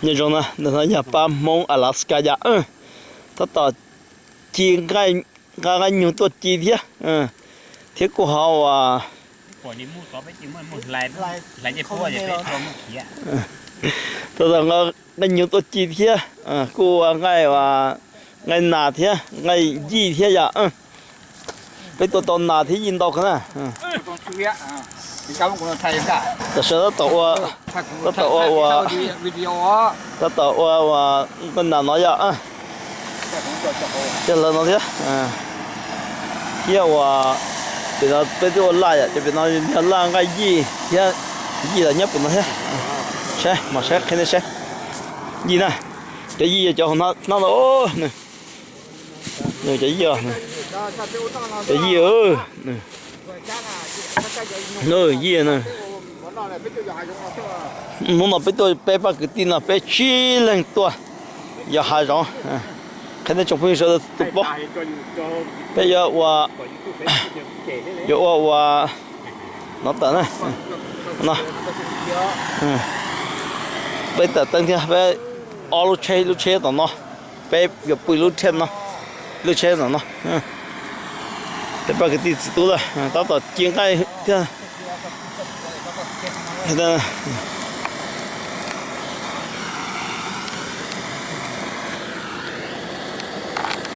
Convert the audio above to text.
Nyob zoo na, ntawm no yog pab Hmoob Alaska yom. Tab tom ci nqa nqaij nyug tuaj ci thiab, thiab kuj ho uas tab tom nqa nqaij nyug tuaj ci thiab, kuj ua nqaij, nqaij nas thiab nqaij yij thiab yom. Peb tua tau nas thiab yij ntau kawg na. Tam sim no tab tom ua, tab tom ua ua, tab tom ua ua nqaij nas no yom. Cog lawv no thiab, thiab ua, pem no peb twb ua laj yom, ces pem no yog laj nqaij yij thiab, yij los nyob pem no thiab. Saib mas saib qhia nej saib. Yij na, cov yij yog cov hauv hnab no, cov yij, cov yij, yij na. Hnub no peb tuaj peb pab kwv tij no peb tsib leeg tuaj yos hav zoov. Qhia nej tsoom phooj ywg sawv daws tus paub, peb yuav ua, yuav ua ua no tawm na, no, peb tawm teeb thiab, peb ob lub tsheb, lub tsheb tom no, peb yuav pw lub tsheb no, lub tsheb tom no. Peb pab kwv tij txiv tub lawm tab tom ci nqaij thiab.